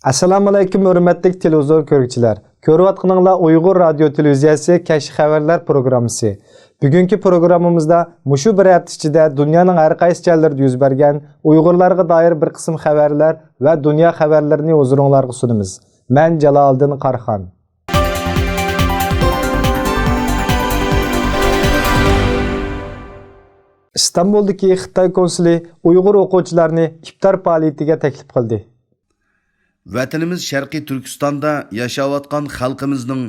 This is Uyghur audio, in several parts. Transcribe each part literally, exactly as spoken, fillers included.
ئەسسالامۇئەلەيكۇم، ھۆرمەتلىك تېلېۋىزور كۆرگۈچىلەر. كۆرۈۋاتقىنىڭلار ئۇيغۇر رادىيو تېلېۋىزىيەسى كەچلىك خەۋەرلەر پروگراممىسى. بۈگۈنكى پروگراممىمىزدا مۇشۇ بىر ھەپتە ئىچىدە دۇنيانىڭ ھەر قايسى جايلىرىدا يۈز بەرگەن ئۇيغۇرلارغا دائىر بىر قىسىم خەۋەرلەر ۋە دۇنيا خەۋەرلىرىنى ھۇزۇرۇڭلارغا سۇنىمىز. مەن جالالىدىن قاراخان. ئىستانبۇلدىكى خىتاي كونسۇلى ئۇيغۇر ئوقۇغۇچىلارنى ئىپتار پائالىيىتىگە تەكلىپ قىلدى. ۋەتىنىمىز شەرقىي تۈركىستاندا ياشاۋاتقان خەلقىمىزنىڭ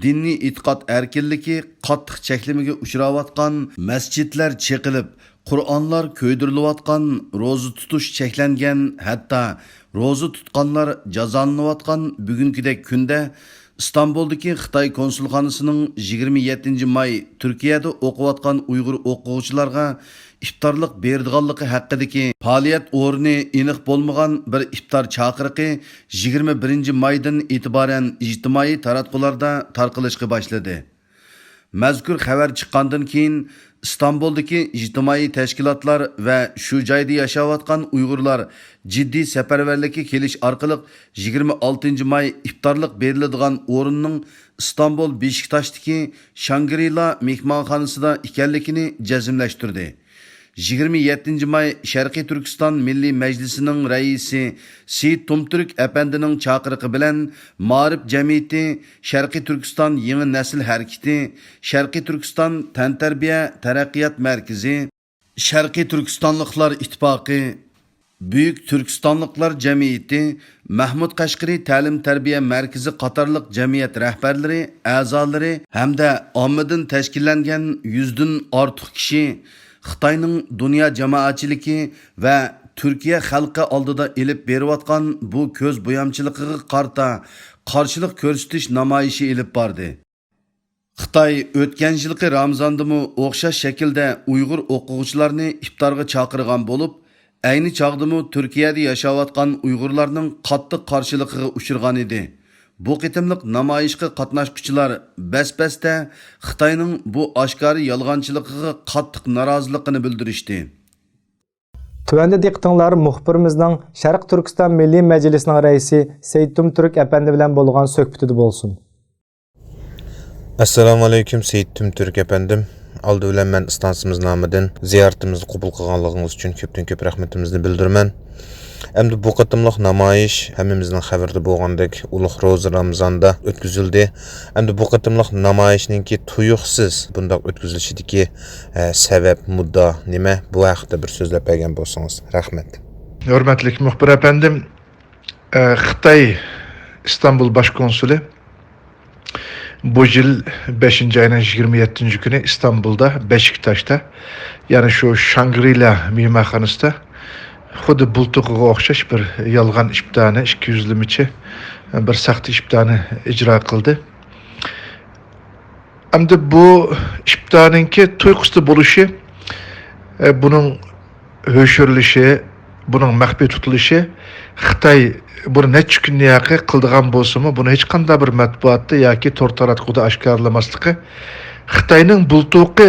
دىنىي ئېتىقاد ئەركىنلىكى قاتتىق چەكلىمىگە ئۇچراۋاتقان، مەسچىتلەر چېقىلىپ، قۇرئانلار كۆيدۈرۈلۈۋاتقان، روزا تۇتۇش چەكلەنگەن، ھەتتا روزا تۇتقانلار جازالىنىۋاتقان بۈگۈنكىدەك كۈندە، ئىستانبۇلدىكى خىتاي كونسۇلخانىسىنىڭ يىگىرمە يەتتىنچى ماي تۈركىيەدە ئوقۇۋاتقان ئۇيغۇر ئوقۇغۇچىلارغا ئىپتارلىق بېرىدىغانلىقى ھەققىدىكى پائالىيەت ئورنى ئېنىق بولمىغان بىر ئىپتار چاقىرىقى يىگىرمە بىرىنچى مايدىن ئېتىبارەن ئىجتىمائىي تاراتقۇلاردا تارقىلىشقا باشلىدى. مەزكۇر خەۋەر چىققاندىن كېيىن، ئىستانبۇلدىكى ئىجتىمائىي تەشكىلاتلار ۋە شۇ جايدا ياشاۋاتقان ئۇيغۇرلار جىددىي سەپەرۋەرلىككە كېلىش ئارقىلىق، يىگىرمە ئالتىنچى ماي ئىپتارلىق بېرىلىدىغان ئورۇننىڭ ئىستانبۇل بېشىكتاشتىكى شانگرىلا مېھمانخانىسىدا ئىكەنلىكىنى جەزملەشتۈردى. يىگىرمە يەتتىنچى ماي شەرقىي تۈركىستان مىللىي مەجلىسىنىڭ رەئىسى سېيىت تۇمتۈرك ئەپەندىنىڭ چاقىرىقى بىلەن، مائارىپ جەمئىيىتى، شەرقىي تۈركىستان يېڭى نەسىل ھەرىكىتى، شەرقىي تۈركىستان تەنتەربىيە تەرەققىيات مەركىزى، شەرقىي تۈركىستانلىقلار ئىتتىپاقى، بۈيۈك تۈركىستانلىقلار جەمئىيىتى، مەھمۇد قەشقىرى تەلىم-تەربىيە مەركىزى قاتارلىق جەمئىيەت رەھبەرلىرى، ئەزالىرى ھەمدە ئاممىدىن تەشكىللەنگەن يۈزدىن ئارتۇق كىشى خىتاينىڭ دۇنيا جامائەتچىلىكى ۋە تۈركىيە خەلقى ئالدىدا ئېلىپ بېرىۋاتقان بۇ كۆز بويامچىلىقىغا قارىتا قارشىلىق كۆرسىتىش نامايىشى ئېلىپ باردى. خىتاي ئۆتكەن يىلقى رامىزاندىمۇ ئوخشاش شەكىلدە ئۇيغۇر ئوقۇغۇچىلارنى ئىپتارغا چاقىرغان بولۇپ، ئەينى چاغدىمۇ تۈركىيەدە ياشاۋاتقان ئۇيغۇرلارنىڭ قاتتىق قارشىلىقىغا ئۇچرىغانىدى. بۇ قېتىملىق نامايىشقا قاتناشقۇچىلار بەس-بەستە خىتاينىڭ بۇ ئاشكارا يالغانچىلىقىغا قاتتىق نارازىلىقىنى بىلدۈرۈشتى. تۆۋەندە دىققىتىڭلار مۇخبىرىمىزنىڭ شەرقىي تۈركىستان مىللىي مەجلىسىنىڭ رەئىسى سېيىت تۇمتۈرك ئەپەندى بىلەن بولغان سۆھبىتىدە بولسۇن. ئەسسالامۇئەلەيكۇم، سېيىت تۈمتۈرك ئەپەندىم. ئالدى بىلەن مەن ئىستانسىمىز نامىدىن زىيارىتىمىزنى قوبۇل قىلغانلىقىڭىز ئۈچۈن كۆپتىن كۆپ رەھمىتىمىزنى بىلدۈرىمەن. ئەمدى بۇ قېتىملىق نامايىش ھەممىمىزنىڭ خەۋىرىدە بولغاندەك ئۇلۇغ روزا رامىزاندا ئۆتكۈزۈلدى. ئەمدى بۇ قېتىملىق نامايىشنىڭكى تۇيۇقسىز بۇنداق ئۆتكۈزۈلۈشىدىكى، ئە، سەۋەب، مۇددىئا نېمە؟ بۇ ھەقتە بىر سۆزلەپ بەرگەن بولسىڭىز. رەھمەت. ھۆرمەتلىك مۇخبىر ئەپەندىم، ئە، خىتاي ئىستانبۇل باش كونسۇلى بۇ يىل بەشىنچى ئاينىڭ يىگىرمە يەتتىنچى كۈنى ئىستانبۇلدا، بەشىكتاشتا، يەنى شۇ شانگرىلا مېھمانخانىسىدا خۇددى بۇلتۇرقىغا ئوخشاش بىر يالغان ئىپتارنى، ئىككى يۈزلىمىچە بىر ساختا ئىپتارنى ئىجرا قىلدى. ئەمدى بۇ ئىپتارنىڭكى تۇيۇقسىز بولۇشى، ئە، بۇنىڭ ھۆشۈرلىشى، بۇنىڭ مەخپىي تۇتۇلۇشى، خىتاي بۇنى نەچچە كۈندىن ياقى قىلىدىغان بولسىمۇ، بۇنى ھېچقانداق بىر مەتبۇئاتتا ياكى تور تاراتقۇدا ئاشكارىلىماسلىقى، خىتاينىڭ بۇلتۇرقى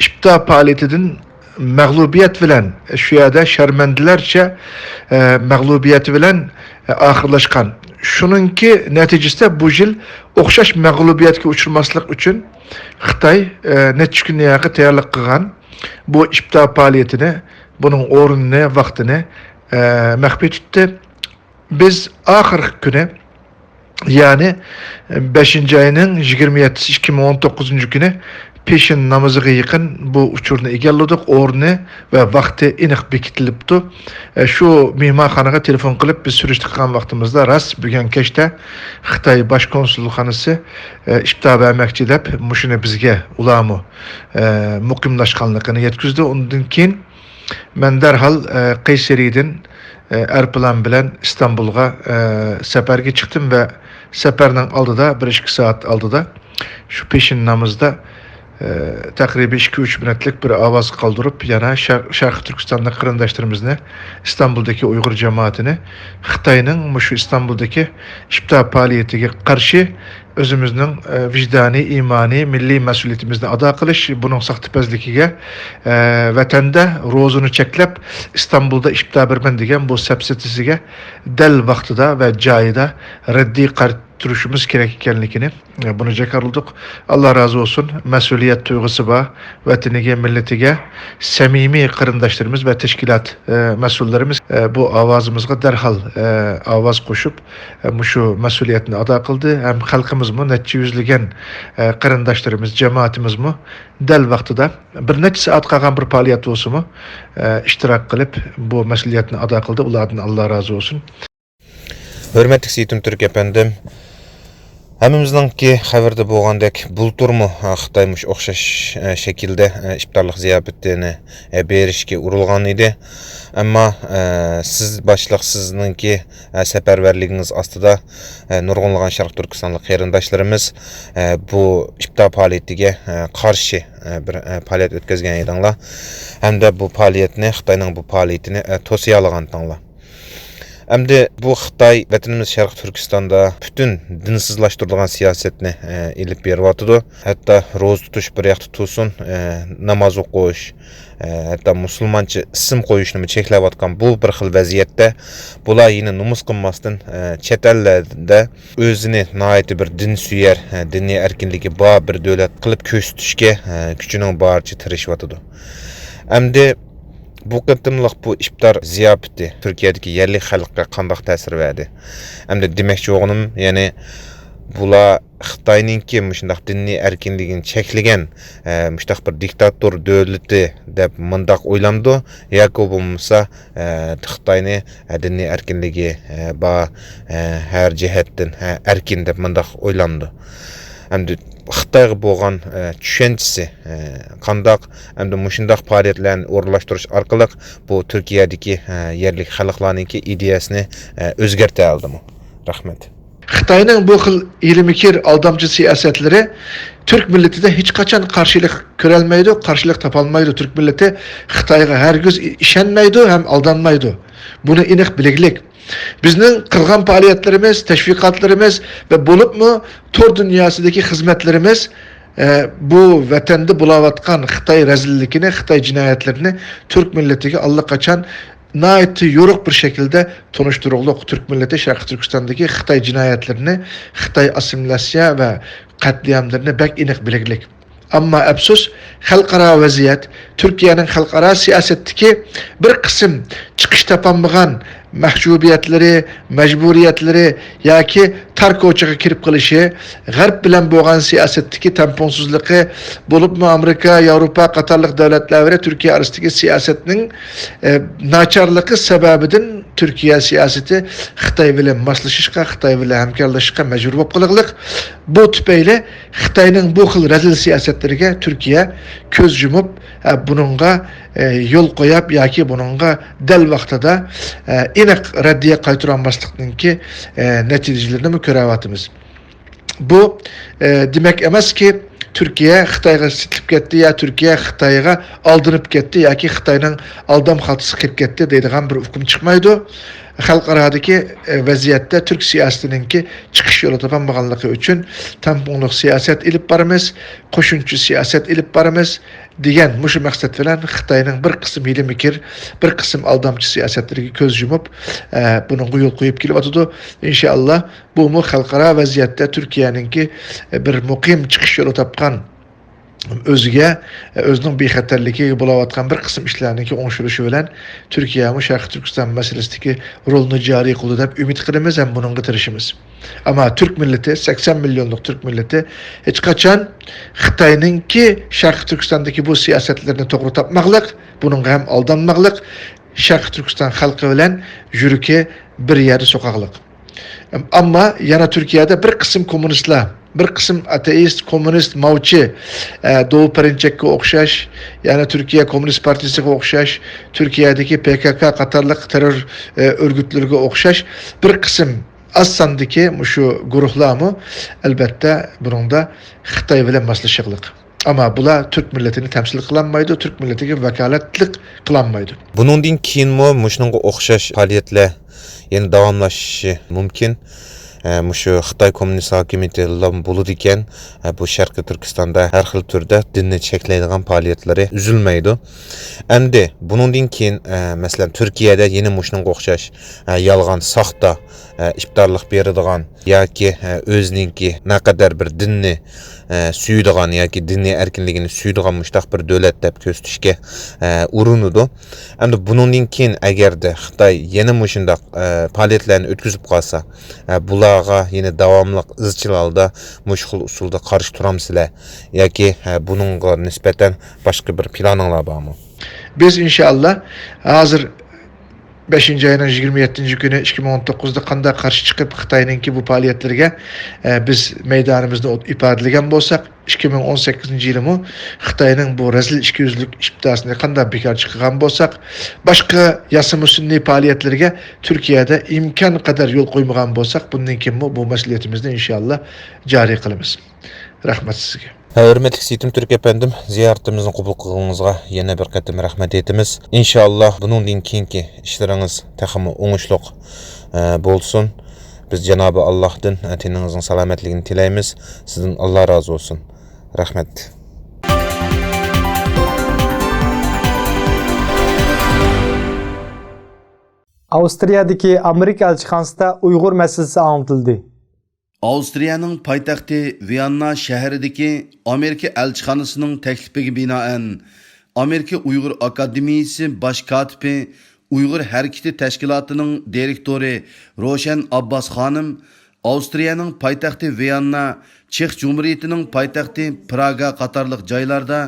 ئىپتا پائالىيىتىدىن مەغلۇبىيەت بىلەن، شۇ يەردە شەرمەندىلەرچە، ئە، مەغلۇبىيەت بىلەن، ئە، ئاخىرلاشقان. شۇنىڭكى نەتىجىسىدە بۇ يىل ئوخشاش مەغلۇبىيەتكە ئۇچرىماسلىق ئۈچۈن خىتاي، ئە، نەچچە كۈندىن ياقى تەييارلىق قىلغان بۇ ئىپتا پائالىيىتىنى، بۇنىڭ ئورنىنى، ۋاقتىنى، ئە، مەخپىي تۇتتى. بىز ئاخىرقى كۈنى، يەنى بەشىنچى ئاينىڭ يىگىرمە يەتتىسى، ئىككى مىڭ ئون توققۇزىنچى كۈنى پېشىن نامىزىغا يېقىن بۇ ئۇچۇرنى ئىگىلىدۇق، ئورنى ۋە ۋاقتى ئېنىق بېكىتىلىپتۇ. ئە، شۇ مېھمانخانىغا تېلېفون قىلىپ بىز سۈرۈشتە قىلغان ۋاقتىمىزدا راست بۈگۈن كەچتە خىتاي باش كونسۇلخانىسى، ئە، ئىپتا بەرمەكچى دەپ مۇشۇنى بىزگە ئۇلارمۇ، ئە، مۇقىملاشقانلىقىنى يەتكۈزدى. ئۇندىن كېيىن مەن دەرھال، ئە، قەيسەرىدىن، ئە، ئايروپىلان بىلەن ئىستانبۇلغا، ئە، سەپەرگە چىقتىم ۋە سەپەرنىڭ ئالدىدا، بىر ئىككى سائەت ئالدىدا شۇ پېشىن نامىزىدا، ئە، تەقرىبىي ئىككى ئۈچ مىنۇتلۇق بىر ئاۋاز قالدۇرۇپ، يەنە شەر-، شەرقىي تۈركىستاندىكى قېرىنداشلىرىمىزنى، ئىستانبۇلدىكى ئۇيغۇر جامائىتىنى خىتاينىڭ مۇشۇ ئىستانبۇلدىكى ئىپتا پائالىيىتىگە قارشى ئۆزىمىزنىڭ، ئە، ۋىجدانىي، ئىمانىي، مىللىي مەسئۇلىيىتىمىزنى ئادا قىلىش، بۇنىڭ ساختىپەزلىكىگە، ئە، ۋەتەندە روزىنى چەكلەپ، ئىستانبۇلدا ئىپتا بېرىمەن دېگەن بۇ سەپسەتىسىگە دەل ۋاقتىدا ۋە جايىدا رەددىي قارشى تۇرۇشىمىز كېرەك ئىكەنلىكىنى، ئە، بۇنى جاكارلىدۇق. ئاللا رازى بولسۇن. مەسئۇلىيەت تۇيغۇسى بار، ۋەتىنىگە، مىللىتىگە سەمىمىي قېرىنداشلىرىمىز ۋە تەشكىلات، ئە، مەسئۇللىرىمىز، ئە، بۇ ئاۋازىمىزغا دەرھال، ئە، ئاۋاز قوشۇپ، ئە، مۇشۇ مەسئۇلىيەتنى ئادا قىلدى. ھەم خەلقىمىزمۇ، نەچچە يۈزلىگەن، ئە، قېرىنداشلىرىمىز، جامائىتىمىزمۇ دەل ۋاقتىدا بىر نەچچە سائەت قالغان بىر پائالىيەت بولسىمۇ، ئە، ئىشتىراك قىلىپ، بۇ مەسئۇلىيەتنى ئادا قىلدى. ئۇلاردىن ئاللا رازى بولسۇن. ھۆرمەتلىك سېيىتىم تۈرك ئەپەندىم، ھەممىمىزنىڭكى خەۋىرىدە بولغاندەك، بۇلتۇرمۇ، ئە، خىتاي مۇشۇ ئوخشاش، ئە، شەكىلدە، ئە، ئىپتارلىق زىياپىتىنى، ئە، بېرىشكە ئۇرۇلغان ئىدى. ئەمما، ئە، سىز باشلىق، سىزنىڭكى، ئە، سەپەرۋەرلىكىڭىز ئاستىدا، ئە، نۇرغۇنلىغان شەرقىي تۈركىستانلىق قېرىنداشلىرىمىز، ئە، بۇ ئىپتار پائالىيىتىگە، ئە، قارشى، ئە، بىر، ئە، پائالىيەت ئۆتكۈزگەن ئىدىڭلار. ھەمدە بۇ پائالىيەتنى، خىتاينىڭ بۇ پائالىيىتىنى، ئە، توسىيالىغانتىڭلار. ئەمدى بۇ خىتاي ۋەتىنىمىز شەرقىي تۈركىستاندا پۈتۈن دىنسىزلاشتۇرىدىغان سىياسەتنى، ئە، ئېلىپ بېرىۋاتىدۇ. ھەتتا روزا تۇتۇش بىر ياقتا تۇرسۇن، ئە، ناماز ئوقۇش، ئە، ھەتتا مۇسۇلمانچە ئىسىم قويۇشنىمۇ چەكلەۋاتقان بۇ بىر خىل ۋەزىيەتتە، بۇلار يەنە نومۇس قىلماستىن، ئە، چەت ئەللەردە ئۆزىنى ناھايىتى بىر دىنسۆيەر، ئە، دىنىي ئەركىنلىكى بار بىر دۆلەت قىلىپ كۆرسىتىشكە، ئە، كۈچىنىڭ بارىچە تىرىشىۋاتىدۇ. ئەمدى بۇ قېتىملىق بۇ ئىپتار زىياپىتى تۈركىيەدىكى يەرلىك خەلققە قانداق تەسىر بەردى؟ ئەمدى دېمەكچى بولغىنىم، يەنى بۇلار خىتاينىڭكى مۇشۇنداق دىنىي ئەركىنلىكىنى چەكلىگەن، ئە، مۇشۇنداق بىر دىكتاتور دۆلىتى دەپ مۇنداق ئويلامدۇ؟ ياكى بولمىسا، ئە، خىتاينى، ئە، دىنىي ئەركىنلىكى، ئە، بار، ئە، ھەر جەھەتتىن، ئە، ئەركىن دەپ مۇنداق ئويلامدۇ؟ ئەمدى خىتايغا بولغان، ئە، چۈشەنچىسى، ئە، قانداق؟ ئەمدى مۇشۇنداق پائالىيەتلەرنى ئورۇنلاشتۇرۇش ئارقىلىق بۇ تۈركىيەدىكى، ئە، يەرلىك خەلقلەرنىڭكى ئىدىيەسىنى، ئە، ئۆزگەرتەلىدىمۇ؟ رەھمەت. خىتاينىڭ بۇ خىل ھىيلىمىكىر، ئالدامچى سىياسەتلىرى تۈرك مىللىتىدە ھېچقاچان قارشىلىق كۆرەلمەيدۇ، قارشىلىق تاپالمايدۇ. تۈرك مىللىتى خىتايغا ھەرگىز ئىشەنمەيدۇ ھەم ئالدانمايدۇ. بۇنى ئېنىق بىلگىلىك. بىزنىڭ قىلغان پائالىيەتلىرىمىز، تەشۋىقاتلىرىمىز ۋە بولۇپمۇ تور دۇنياسىدىكى خىزمەتلىرىمىز، ئە، بۇ ۋەتەندە بولاۋاتقان خىتاي رەزىللىكىنى، خىتاي جىنايەتلىرىنى تۈرك مىللىتىگە ئاللىقاچان ناھايىتى يورۇق بىر شەكىلدە تونۇشتۇرۇقلۇق. تۈرك مىللىتى شەرقىي تۈركىستاندىكى خىتاي جىنايەتلىرىنى، خىتاي ئاسسىمىلياتسىيە ۋە قەتلىئاملىرىنى بەك ئېنىق بىلگلىك. ئەمما ئەپسۇس، خەلقئارا ۋەزىيەت، تۈركىيەنىڭ خەلقئارا سىياسەتتىكى بىر قىسىم چىقىش تاپالمىغان مەھجۇبىيەتلىرى، مەجبۇرىيەتلىرى ياكى تار كوچىغا كىرىپ قېلىشى، غەرب بىلەن بولغان سىياسەتتىكى تەڭپۇڭسىزلىقى، بولۇپمۇ ئامېرىكا، ياۋروپا قاتارلىق دۆلەتلەر بىلەن تۈركىيە ئارىسىدىكى سىياسەتنىڭ، ئە، ناچارلىقى سەۋەبىدىن تۈركىيە سىياسىتى خىتاي بىلەن ماسلىشىشقا، خىتاي بىلەن ھەمكارلىشىشقا مەجبۇر بولۇپ قېلىقلىق. بۇ تۈپەيلى خىتاينىڭ بۇ خىل رەزىل سىياسەتلىرىگە تۈركىيە كۆز يۇمۇپ، ئە، بۇنىڭغا، ئە، يول قوياپ ياكى بۇنىڭغا دەل ۋاقتىدا، ئە، ئېنىق رەددىيە قايتۇرالماسلىقنىڭكى، ئە، نەتىجىلىرىنىمۇ كۆرۈۋاتىمىز. بۇ، ئە، دېمەك ئەمەسكى، تۈركىيە خىتايغا سېتىلىپ كەتتى يا تۈركىيە خىتايغا ئالدىنىپ كەتتى ياكى خىتاينىڭ ئالدام خالتىسىغا كىرىپ كەتتى دەيدىغان بىر ئۇقۇم چىقمايدۇ. خەلقئارادىكى، ئە، ۋەزىيەتتە تۈرك سىياسىتىنىڭكى چىقىش يولى تاپالمىغانلىقى ئۈچۈن تەڭپۇڭلۇق سىياسەت ئېلىپ بارىمىز، قوشۇنچى سىياسەت ئېلىپ بارىمىز دېگەن مۇشۇ مەقسەت بىلەن خىتاينىڭ بىر قىسىم ھىيلە-مىكىر، بىر قىسىم ئالدامچى سىياسەتلىرىگە كۆز يۇمۇپ، ئە، بۇنىڭغا يول قويۇپ كېلىۋاتىدۇ. ئىنشائاللا، بۇمۇ خەلقئارا ۋەزىيەتتە تۈركىيەنىڭكى، ئە، بىر مۇقىم چىقىش يولى تاپقان، ئۆزىگە، ئۆزىنىڭ بىخەتەرلىكىگە بولاۋاتقان بىر قىسىم ئىشلارنىڭكى ئوڭشىلىشى بىلەن تۈركىيەمۇ شەرقىي تۈركىستان مەسىلىسىدىكى رولىنى جارى قىلىدۇ دەپ ئۈمىد قىلىمىز ھەم بۇنىڭغا تىرىشىمىز. ئەمما تۈرك مىللىتى، سەكسەن مىليونلۇق تۈرك مىللىتى ھېچقاچان خىتاينىڭكى شەرقىي تۈركىستاندىكى بۇ سىياسەتلىرىنى توغرا تاپماقلىق، بۇنىڭغا ھەم ئالدانماقلىق، شەرقىي تۈركىستان خەلقى بىلەن يۈرىكى بىر يەردە سوقاقلىق. ئەمما يەنە تۈركىيەدە بىر قىسىم كوممۇنىستلار، بىر قىسىم ئاتېئىست، كوممۇنىست، ماۋچى، ئە، دوۋا پىرىنچەككە ئوخشاش، يەنە تۈركىيە كوممۇنىست پارتىيىسىغا ئوخشاش، تۈركىيەدىكى پى كاكا قاتارلىق تېررور، ئە، ئۆرگۈتلىرىگە ئوخشاش بىر قىسىم ئاز ساندىكى مۇشۇ گۇرۇھلارمۇ، ئەلبەتتە، بۇنىڭدا خىتاي بىلەن ماسلىشىقلىق. ئەمما بۇلار تۈرك مىللىتىنى تەمسىل قىلالمايدۇ، تۈرك مىللىتىگە ۋاكالەتلىك قىلالمايدۇ. بۇنىڭدىن كېيىنمۇ مۇشۇنىڭغا ئوخشاش پائالىيەتلەر يەنە داۋاملىشىشى مۇمكىن. ئە، مۇشۇ خىتاي كوممۇنىست ھاكىمىيىتى لام بولىدىكەن، ئە، بۇ شەرقىي تۈركىستاندا ھەر خىل تۈردە دىننى چەكلەيدىغان پائالىيەتلىرى ئۈزۈلمەيدۇ. ئەمدى بۇنىڭدىن كېيىن، ئە، مەسىلەن، تۈركىيەدە يەنە مۇشۇنىڭغا ئوخشاش، ئە، يالغان، ساختا، ئە، ئىپتارلىق بېرىدىغان ياكى، ئە، ئۆزىنىڭكى نەقەدەر بىر دىننى، ئە، سۆيىدىغان ياكى دىنىي ئەركىنلىكىنى سۆيىدىغان مۇشۇنداق بىر دۆلەت دەپ كۆرسىتىشكە، ئە، ئۇرۇنىدۇ. ئەمدى بۇنىڭدىن كېيىن ئەگەردە خىتاي يەنە مۇشۇنداق، ئە، پائالىيەتلەرنى ئۆتكۈزۈپ قالسا، ئە، بۇلارغا يەنە داۋاملىق ئىزچىل ھالدا مۇشۇ خىل ئۇسۇلدا قارشى تۇرامسىلەر ياكى، ئە، بۇنىڭغا نىسبەتەن باشقا بىر پىلانىڭلار بارمۇ؟ بىز ئىنشائاللا ھازىر بەشىنچى ئاينىڭ يىگىرمە يەتتىنچى كۈنى ئىككى مىڭ ئون توققۇزدا قانداق قارشى چىقىپ خىتاينىڭكى بۇ پائالىيەتلىرىگە، ئە، بىز مەيدانىمىزنى ئوت-، ئىپادىلىگەن بولساق، ئىككى مىڭ ئون سەككىزىنچى يىلىمۇ خىتاينىڭ بۇ رەزىل ئىككى يۈزلۈك ئىپتاسىنى قانداق بىكار چىقارغان بولساق، باشقا ياسىمۇ سۈنئىي پائالىيەتلىرىگە تۈركىيەدە ئىمكان قەدەر يول قويمىغان بولساق، بۇندىن كېيىنمۇ بۇ مەسئۇلىيىتىمىزنى ئىنشائاللا جارى قىلىمىز. رەھمەت سىزگە. ھۆرمەتلىك سېيىتىم تۈرك ئەپەندىم، زىيارىتىمىزنى قوبۇل قىلغىنىڭىزغا يەنە بىر قېتىم رەھمەت ئېيتىمىز. ئىنشائاللا، بۇنىڭدىن كېيىنكى ئىشلىرىڭىز تېخىمۇ ئوڭۇشلۇق، ئە، بولسۇن. بىز جانابى ئاللاھتىن، ئە، تېنىڭىزنىڭ سالامەتلىكىنى تىلەيمىز. سىزدىن ئاللا رازى بولسۇن. رەھمەت. ئاۋسترىيەدىكى ئامېرىكا ئەلچىخانىسىدا ئۇيغۇر مەسىلىسى ئاڭلىتىلدى. ئاۋسترىيەنىڭ پايتەختى ۋىياننا شەھىرىدىكى ئامېرىكا ئەلچىخانىسىنىڭ تەكلىپىگە بىنائەن، ئامېرىكا ئۇيغۇر ئاكادېمىيىسى باش كاتىپى، ئۇيغۇر ھەرىكىتى تەشكىلاتىنىڭ دىرېكتورى روشەن ئابباس خانىم ئاۋسترىيەنىڭ پايتەختى ۋىياننا، چېخ جۇمھۇرىيىتىنىڭ پايتەختى پراگا قاتارلىق جايلاردا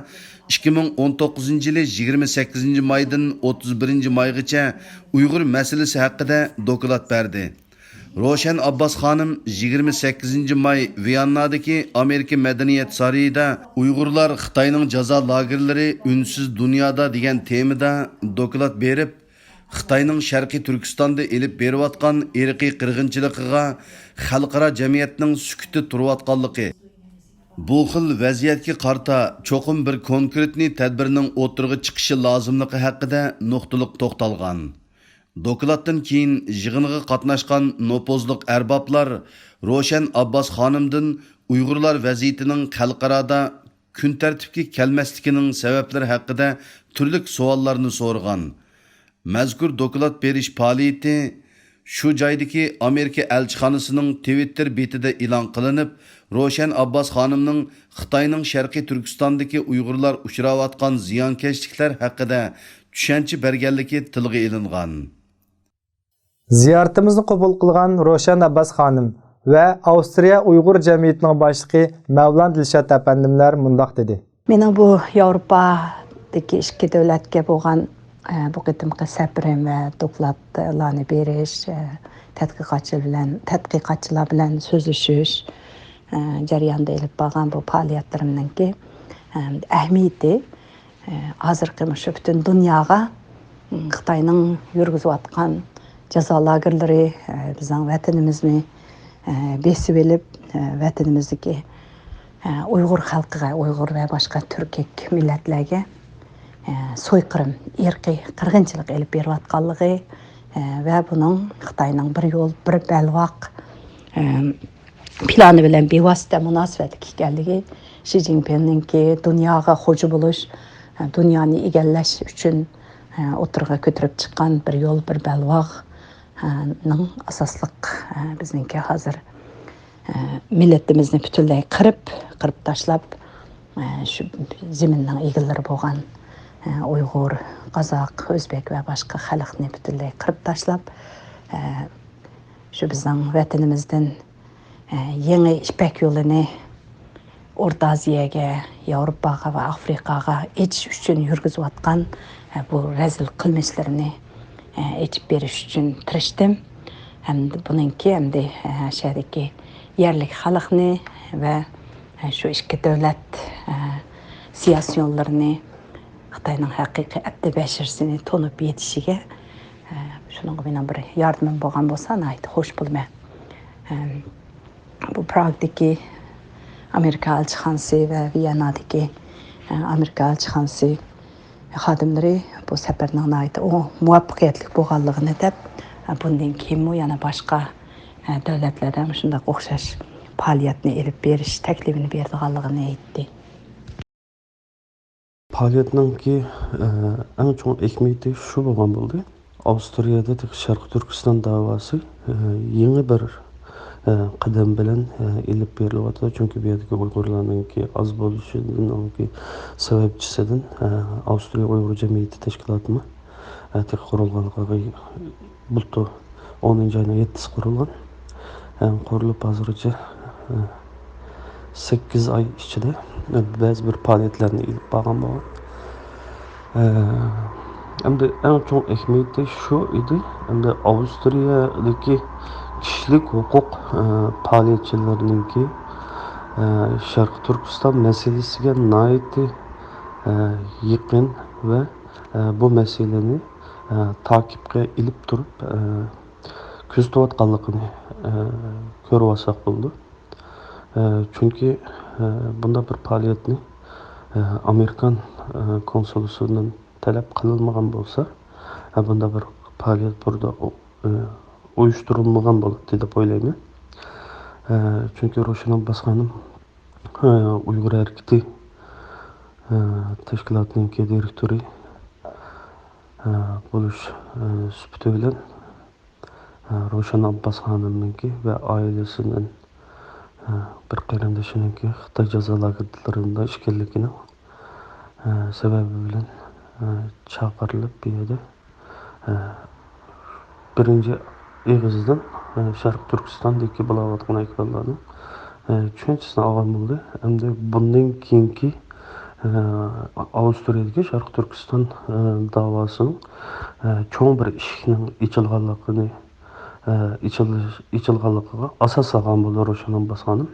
ئىككى مىڭ ئون توققۇزىنچى يىلى يىگىرمە سەككىزىنچى مايدىن ئوتتۇز بىرىنچى مايغىچە ئۇيغۇر مەسىلىسى ھەققىدە دوكلات بەردى. روشەن ئابباس خانىم يىگىرمە سەككىزىنچى ماي ۋىياننادىكى ئامېرىكا مەدەنىيەت سارىيىدا ئۇيغۇرلار خىتاينىڭ جازا لاگېرلىرى ئۈنسىز دۇنيادا دېگەن تېمىدا دوكلات بېرىپ، خىتاينىڭ شەرقىي تۈركىستاندا ئېلىپ بېرىۋاتقان ئىرقىي قىرغىنچىلىقىغا خەلقئارا جەمئىيەتنىڭ سۈكۈتتە تۇرۇۋاتقانلىقى، بۇ خىل ۋەزىيەتكە قارىتا چوقۇم بىر كونكرېتنى تەدبىرنىڭ ئوتتۇرىغا چىقىشى لازىملىقى ھەققىدە نۇقتىلىق توختالغان. دوكلاتتىن كېيىن يىغىنغا قاتناشقان نوپۇزلۇق ئەربابلار روشەن ئابباس خانىمدىن ئۇيغۇرلار ۋەزىيىتىنىڭ خەلقئارادا كۈن تەرتىپكە كەلمەسلىكىنىڭ سەۋەبلىرى ھەققىدە تۈرلۈك سوئاللارنى سورىغان. مەزكۇر دوكلات بېرىش پائالىيىتى شۇ جايدىكى ئامېرىكا ئەلچىخانىسىنىڭ تىۋىتتېر بېتىدە ئېلان قىلىنىپ، روشەن ئابباس خانىمنىڭ خىتاينىڭ شەرقىي تۈركىستاندىكى ئۇيغۇرلار ئۇچراۋاتقان زىيانكەشلىكلەر ھەققىدە چۈشەنچە بەرگەنلىكى تىلغا ئېلىنغان. زىيارىتىمىزنى قوبۇل قىلغان روشەن ئابباس خانىم ۋە ئاۋسترىيە ئۇيغۇر جەمئىيىتىنىڭ باشلىقى مەۋلان دىلشات ئەپەندىملەر مۇنداق دېدى. مېنىڭ بۇ ياۋروپادىكى ئىككى دۆلەتكە بولغان، ئە، بۇ قېتىمقى سەپىرىم ۋە دوكلاتلارنى بېرىش، ئە، تەتقىقاتچى بىلەن، تەتقىقاتچىلار بىلەن سۆزلىشىش، ئە، جەريانىدا ئېلىپ بارغان بۇ پائالىيەتلىرىمنىڭكى، ئە، ئەھمىيىتى، ئە، ھازىرقى مۇشۇ پۈتۈن دۇنياغا، ئىم، خىتاينىڭ يۈرگۈزۈۋاتقان جازا لاگېرلىرى، ئە، بىزنىڭ ۋەتىنىمىزنى، ئە، بېسىۋېلىپ، ئە، ۋەتىنىمىزدىكى، ئە، ئۇيغۇر خەلقىگە، ئۇيغۇر ۋە باشقا تۈركىك مىللەتلەرگە، ئە، سويقىرىم، ئىرقىي قىرغىنچىلىق ئېلىپ بېرىۋاتقانلىقى، ئە، ۋە بۇنىڭ خىتاينىڭ بىر يول، بىر بەلباغ، ئە، پىلانى بىلەن بىۋاسىتە مۇناسىۋەتلىك ئىكەنلىكى، شى جىنپىڭنىڭكى دۇنياغا خوجا بولۇش، دۇنيانى ئىگىلەش ئۈچۈن ئوتتۇرىغا كۆتۈرۈپ چىققان بىر يول، بىر بەلباغنىڭ ئاساسلىق، بىزنىڭكى ھازىر مىللىتىمىزنى پۈتۈنلەي قىرىپ، قىرىپ تاشلاپ، شۇ زېمىننىڭ ئىگىلىرى بولغان ئۇيغۇر، قازاق، ئۆزبېك ۋە باشقا خەلقنى پۈتۈنلەي قىرىپ تاشلاپ، شۇ بىزنىڭ ۋەتىنىمىزدىن، ئە، يېڭى يىپەك يولىنى ئورتا ئازىيەگە، ياۋروپاغا ۋە ئافرىقاغا ئېچىش ئۈچۈن يۈرگۈزۈۋاتقان، ئە، بۇ رەزىل قىلمىشلىرىنى، ئە، ئېچىپ بېرىش ئۈچۈن تىرىشتىم. ھەمدە بۇنىڭكى ئەمدى، ئە، شەھەردىكى يەرلىك خەلقنى ۋە، ئە، شۇ ئىككى دۆلەت، ئە، سىياسىيونلىرىنى خىتاينىڭ ھەقىقىي ئەبدى بەشىرىسىنى تونۇپ يېتىشىگە، ئە، شۇنىڭغا مېنىڭ بىر ياردىمىم بولغان بولسا، ناھايىتى خوش بولىمەن. ئەم، بۇ پراگدىكى ئامېرىكا ئەلچىخانىسى ۋە ۋىيەننادىكى، ئە، ئامېرىكا ئەلچىخانىسى خادىملىرى بۇ سەپەرنىڭ ناھايىتى ئو-، مۇۋەپپەقىيەتلىك بولغانلىقىنى دەپ، ئە، بۇندىن كېيىنمۇ يەنە باشقا دۆلەتلەردە مۇشۇنداق ئوخشاش پائالىيەتنى ئېلىپ بېرىش تەكلىپىنى بېرىدىغانلىقىنى ئېيتتى. پائالىيەتنىڭكى، ئە، ئەڭ چوڭ ئەھمىيىتى شۇ بولغان بولدى. ئاۋسترىيەدە تېخى شەرقىي تۈركىستان داۋاسى، ئە، يېڭى بىر، ئە، قەدەم بىلەن، ئە، ئېلىپ بېرىلىۋاتىدۇ. چۈنكى بۇ يەردىكى ئۇيغۇرلارنىڭكى ئاز بولۇشىدىن، ئۇنىڭكى سەۋەبچىسىدىن، ئە، ئاۋسترىيە ئۇيغۇر جەمئىيىتى تەشكىلاتىمۇ، ئە، تېخى قۇرۇلغانلىقىغا بۇلتۇر ئونىنچى ئاينىڭ يەتتىسى قۇرۇلغان. ئە، قۇرۇلۇپ ھازىرغىچە، ئە، سەككىز ئاي ئىچىدە، ئە، بەزى بىر پائالىيەتلەرنى ئېلىپ بارغان بولغان. ئە، ئەمدى ئەڭ چوڭ ئەھمىيىتى شۇ ئىدى، ئەمدى ئاۋسترىيەدىكى كىشىلىك ھوقۇق، ئە، پائالىيەتچىلىرىنىڭكى، ئە، شەرقىي تۈركىستان مەسىلىسىگە ناھايىتى، ئە، يېقىن ۋە، ئە، بۇ مەسىلىنى، ئە، تاقىپقا ئېلىپ تۇرۇپ، ئە، كۆزىتىۋاتقانلىقىنى، ئە، كۆرۈۋالساق بولىدۇ. ئە، چۈنكى، ئە، بۇنداق بىر پائالىيەتنى، ئە، ئامېرىكان، ئە، كونسۇللۇقىدىن تەلەپ قىلىنمىغان بولسا، ئە، بۇنداق بىر پائالىيەت بۇردا ئۇ-، ئە، ئۇيۇشتۇرۇلمىغان بولاتتى دەپ ئويلايمەن. ئە، چۈنكى روشەن ئابباس خانىم، ئە، ئۇيغۇر ھەرىكىتى، ئە، تەشكىلاتىنىڭكى دىرېكتورى، ئە، بولۇش، ئە، سۈپىتى بىلەن، ئە، روشەن ئابباس خانىمنىڭكى ۋە ئائىلىسىنىڭ، ئە، بىر قېرىندىشىنىڭكى خىتاي جازا لاگېرلىرىدا ئىكەنلىكىنىڭ، ئە، سەۋەبى بىلەن، ئە، چاقىرىلىپ بۇ يەردە، ئە، بىرىنچى ئېغىزدىن، ئە، شەرقىي تۈركىستاندىكى بولاۋاتقان ئەھۋاللارنىڭ، ئە، چۈشەنچىسىنى ئالغان بولدى. ئەمدى بۇندىن كېيىنكى ئاۋسترىيەدىكى شەرقىي تۈركىستان، ئە، داۋاسىنىڭ، ئە، چوڭ بىر ئىشىكنىڭ ئېچىلغانلىقىنى، ئە، ئېچىلىش-، ئېچىلغانلىقىغا ئاساس سالغان بولدى روشەن ئابباس خانىم.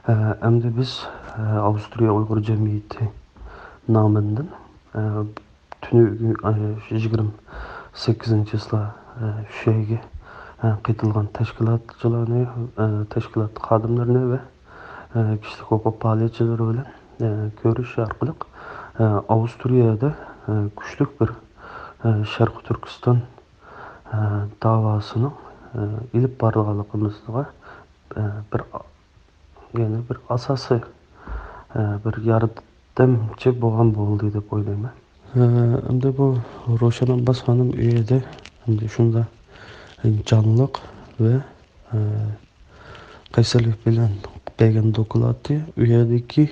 ئە، ئەمدى بىز، ئە، ئاۋسترىيە ئۇيغۇر جەمئىيىتى نامىدىن، ئە، تۈنۈگۈن، ئە، يىگىرمە سەككىزىنچى چىسلا، ئە، شۇ يەرگە، ئە، قېتىلغان تەشكىلاتچىلارنى، ئە، تەشكىلات خادىملىرىنى ۋە ئە، كىشىلىك ھوقۇق پائالىيەتچىلىرى بىلەن، ئە، كۆرۈشۈش ئارقىلىق، ئە، ئاۋسترىيەدە، ئە، كۈچلۈك بىر، ئە، شەرقىي تۈركىستان، ئە، داۋاسىنىڭ، ئە، ئېلىپ بارىدىغانلىقىمىزغا، ئە، بىر، يەنى بىر ئاساسىي، ئە، بىر ياردەمچى بولغان بولدى دەپ ئويلايمەن. ئە، ئەمدى بۇ روشەن ئابباس خانىم ئۆيىدە ئەمدى شۇنداق جانلىق ۋە، ئە، قەيسەرلىك بىلەن بەرگەن دوكلاتى ئۇ يەردىكى،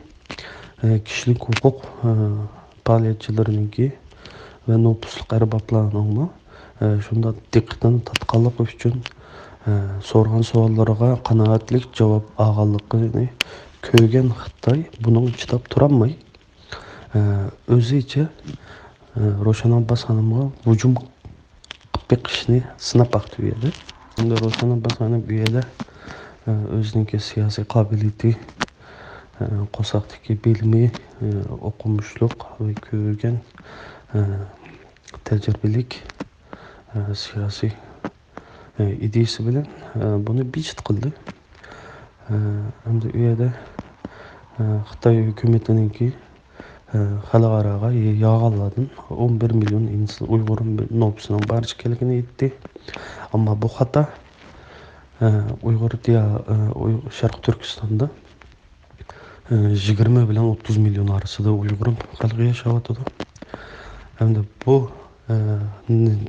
ئە، كىشىلىك ھوقۇق، ئە، پائالىيەتچىلىرىنىڭكى ۋە نوپۇسلۇق ئەربابلارنىڭمۇ، ئە، شۇنداق دىققىتىنى تارتقانلىقى ئۈچۈن، ئە، سورىغان سوئاللىرىغا قانائەتلىك جاۋاب ئالغانلىقىنى كۆرگەن خىتاي بۇنىڭغا چىداپ تۇرالماي، ئە، ئۆزىچە، ئە، روشەن ئابباس خانىمغا ھۇجۇم قىلىپ بېقىشنى سىناپ باقتى بۇ يەردە. ئەمدى روشەن ئابباس خانىم بۇ يەردە، ئە، ئۆزىنىڭكى سىياسىي قابىلىيىتى، ئە، قورساقتىكى بىلىمى، ئە، ئوقۇمۇشلۇق ۋە كۆرگەن، ئە، تەجرىبىلىك، ئە، سىياسىي ئىدىيىسى بىلەن، ئە، بۇنى بىجىت قىلدى. ئە، ئەمدى ئۇ يەردە، ئە، خىتاي ھۆكۈمىتىنىڭكى، ئە، خەلقئاراغا يا-، ياغانلاردىن ئون بىر مىليون ئىنس-، ئۇيغۇر نوپۇسىنىڭ بار ئىكەنلىكىنى ئېيتتى. ئەمما بۇ خاتا. ئە، ئۇيغۇر دىيا-، ئە، ئۇي-، شەرقىي تۈركىستاندا، ئە، يىگىرمە بىلەن ئوتتۇز مىليون ئارىسىدا ئۇيغۇر خەلقى ياشاۋاتىدۇ. ئەمدى بۇ، ئە، ن-،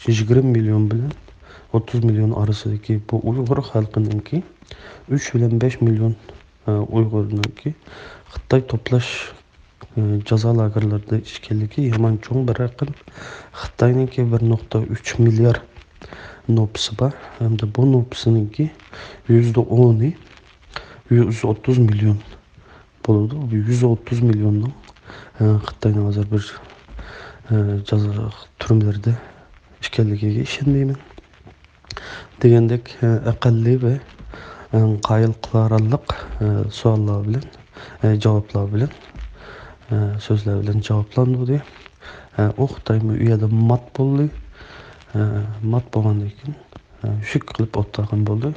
يىگىرمە مىليون بىلەن ئوتتۇز مىليون ئارىسىدىكى بۇ ئۇيغۇر خەلقىنىڭكى ئۈچ بىلەن بەش مىليون، ئە، ئۇيغۇرنىڭكى خىتاي توپلاش، ئە، جازا لاگېرلىرىدا ئىكەنلىكى يامان چوڭ بىر رەقەم. خىتاينىڭكى بىر نۇقتا ئۈچ مىليار نوپۇسى بار. ھەمدە بۇ نوپۇسىنىڭكى يۈزدە ئونى، يۈز ئوتتۇز مىليون بولىدۇ. بۇ يۈز ئوتتۇز مىليوننىڭ، ئە، خىتاينىڭ ھازىر بىر، ئە، جازا تۈرمىلىرىدە ئىكەنلىكىگە ئىشەنمەيمەن. دېگەندەك، ئە، ئەقەللىي ۋە، ئە، قايىل قىلارلىق، ئە، سوئاللار بىلەن، ئە، جاۋابلار بىلەن، ئە، سۆزلەر بىلەن جاۋابلاندۇردى. ئە، ئۇ خىتايمۇ ئۇ يەردە مات بولدى. ئە، مات بولغاندىن كېيىن، ئە، شۈك قىلىپ ئولتۇرغان بولدى.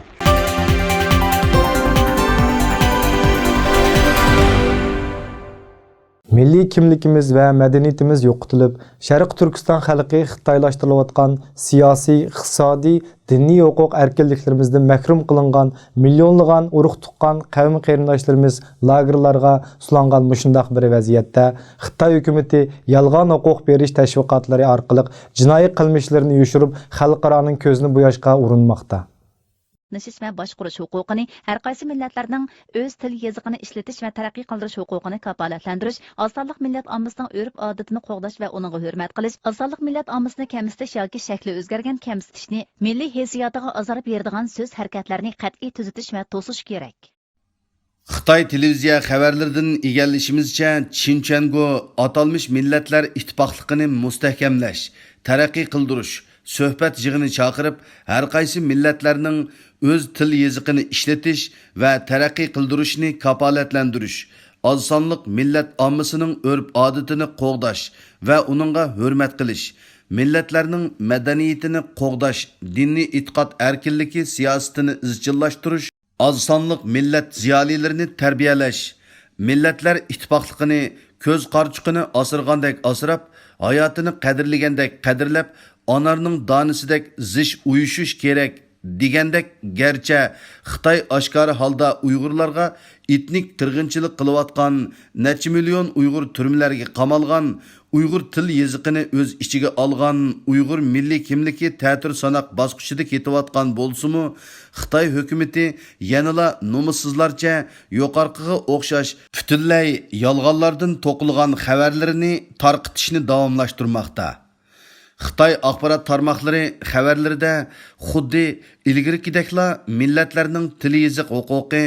مىللىي كىملىكىمىز ۋە مەدەنىيىتىمىز يوقىتىلىپ، شەرقىي تۈركىستان خەلقى خىتايلاشتۇرۇلۇۋاتقان سىياسىي، ئىقتىسادىي، دىنىي ھوقۇق ئەركىنلىكلىرىمىزدىن مەھرۇم قىلىنغان مىليونلىغان ئۇرۇق-تۇغقان، قەۋم-قېرىنداشلىرىمىز لاگېرلارغا سولانغان مۇشۇنداق بىر ۋەزىيەتتە، خىتاي ھۆكۈمىتى يالغان ھوقۇق بېرىش تەشۋىقاتلىرى ئارقىلىق جىنايى قىلمىشلىرىنى يوشۇرۇپ، خەلقئارانىڭ كۆزىنى بوياشقا ئۇرۇنماقتا. قاتنىشىش ۋە باشقۇرۇش ھوقۇقىنى، ھەرقايسى مىللەتلەرنىڭ ئۆز تىل يېزىقىنى ئىشلىتىش ۋە تەرەققىي قىلدۇرۇش ھوقۇقىنى كاپالەتلەندۈرۈش، ئاز سانلىق مىللەت ئاممىسىنىڭ ئۆرپ-ئادىتىنى قوغداش ۋە ئۇنىڭغا ھۆرمەت قىلىش، ئاز سانلىق مىللەت ئاممىسىنى كەمسىتىش ياكى شەكلى ئۆزگەرگەن كەمسىتىشنى، مىللىي ھېسسىياتىغا ئازار بېرىدىغان سۆز-ھەرىكەتلەرنى قەتئىي تۈزىتىش ۋە توسۇش كېرەك. خىتاي تېلېۋىزىيە خەۋەرلىرىدىن ئىگىلىشىمىزچە، چىن چۈەنگو ئاتالمىش مىللەتلەر ئىتتىپاقلىقىنى مۇستەھكەملەش، تەرەققىي قىلدۇرۇش سۆھبەت يىغىنى چاقىرىپ، ھەرقايسى مىللەتلەرنىڭ ئۆز تىل يېزىقىنى ئىشلىتىش ۋە تەرەققىي قىلدۇرۇشنى كاپالەتلەندۈرۈش، ئاز سانلىق مىللەت ئاممىسىنىڭ ئۆرپ-ئادىتىنى قوغداش ۋە ئۇنىڭغا ھۆرمەت قىلىش، مىللەتلەرنىڭ مەدەنىيىتىنى قوغداش، دىنىي ئېتىقاد ئەركىنلىكى سىياسىتىنى ئىزچىللاشتۇرۇش، ئاز سانلىق مىللەت زىيالىيلىرىنى تەربىيەلەش، مىللەتلەر ئىتتىپاقلىقىنى كۆز قارىچۇقىنى ئاسرىغاندەك ئاسراپ، ھاياتىنى قەدىرلىگەندەك قەدىرلەپ، ئانارنىڭ دانىسىدەك زىچ ئۇيۇشۇش كېرەك دېگەندەك، گەرچە خىتاي ئاشكارا ھالدا ئۇيغۇرلارغا ئېتنىك قىرغىنچىلىق قىلىۋاتقان، نەچچە مىليون ئۇيغۇر تۈرمىلەرگە قامالغان، ئۇيغۇر تىل يېزىقىنى ئۆز ئىچىگە ئالغان ئۇيغۇر مىللىي كىملىكى تەتۈر ساناق باسقۇچىدا كېتىۋاتقان بولسىمۇ، خىتاي ھۆكۈمىتى يەنىلا نومۇسسىزلارچە يۇقىرىقىغا ئوخشاش پۈتۈنلەي يالغانلاردىن توقۇلغان خەۋەرلىرىنى تارقىتىشنى داۋاملاشتۇرماقتا. خىتاي ئاخبارات تارماقلىرى خەۋەرلىرىدە خۇددى ئىلگىرىكىدەكلا مىللەتلەرنىڭ تىل يېزىق ھوقۇقى،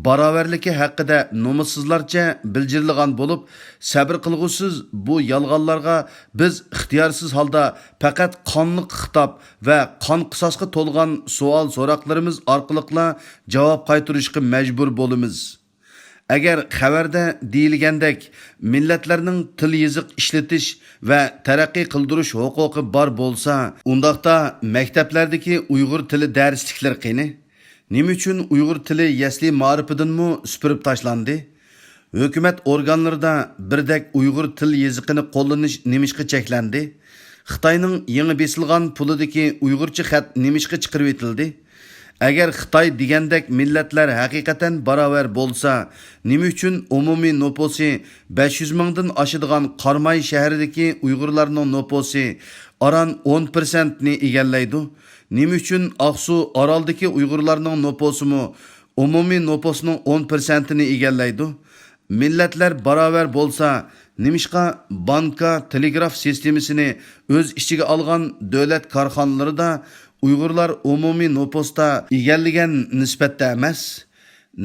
باراۋەرلىكى ھەققىدە نومۇسسىزلارچە بىلجىرلىغان بولۇپ، سەۋر قىلغۇسىز بۇ يالغانلارغا بىز ئىختىيارسىز ھالدا پەقەت قانلىق خىتاب ۋە قان قىساسقا تولغان سوئال-سوراقلىرىمىز ئارقىلىقلا جاۋاب قايتۇرۇشقا مەجبۇر بولىمىز. ئەگەر خەۋەردە دېيىلگەندەك مىللەتلەرنىڭ تىل يېزىق ئىشلىتىش ۋە تەرەققىي قىلدۇرۇش ھوقۇقى بار بولسا، ئۇنداقتا مەكتەپلەردىكى ئۇيغۇر تىلى دەرسلىكلىرى قېنى؟ نېمە ئۈچۈن ئۇيغۇر تىلى يەسلى مائارىپىدىنمۇ سۈپۈرۈپ تاشلاندى؟ ھۆكۈمەت ئورگانلىرىدا بىردەك ئۇيغۇر تىل يېزىقىنى قوللىنىش نېمىشقا چەكلەندى؟ خىتاينىڭ يېڭى بېسىلغان پۇلىدىكى ئۇيغۇرچە خەت نېمىشقا چىقىرىۋېتىلدى؟ ئەگەر خىتاي دېگەندەك مىللەتلەر ھەقىقەتەن باراۋەر بولسا، نېمە ئۈچۈن ئومۇمىي نوپۇسى بەش يۈز مىڭدىن ئاشىدىغان قاراماي شەھىرىدىكى ئۇيغۇرلارنىڭ نوپۇسى ئاران ئون پىرسەنتنى ئىگىلەيدۇ؟ نېمە ئۈچۈن ئاقسۇ، ئارالدىكى ئۇيغۇرلارنىڭ نوپۇسىمۇ ئومۇمىي نوپۇسنىڭ ئون پىرسەنتىنى ئىگىلەيدۇ؟ مىللەتلەر باراۋەر بولسا، نېمىشقا بانكا، تېلېگراف سىستېمىسىنى ئۆز ئىچىگە ئالغان دۆلەت كارخانىلىرىدا ئۇيغۇرلار ئومۇمىي نوپۇستا ئىگىلىگەن نىسبەتتە ئەمەس؟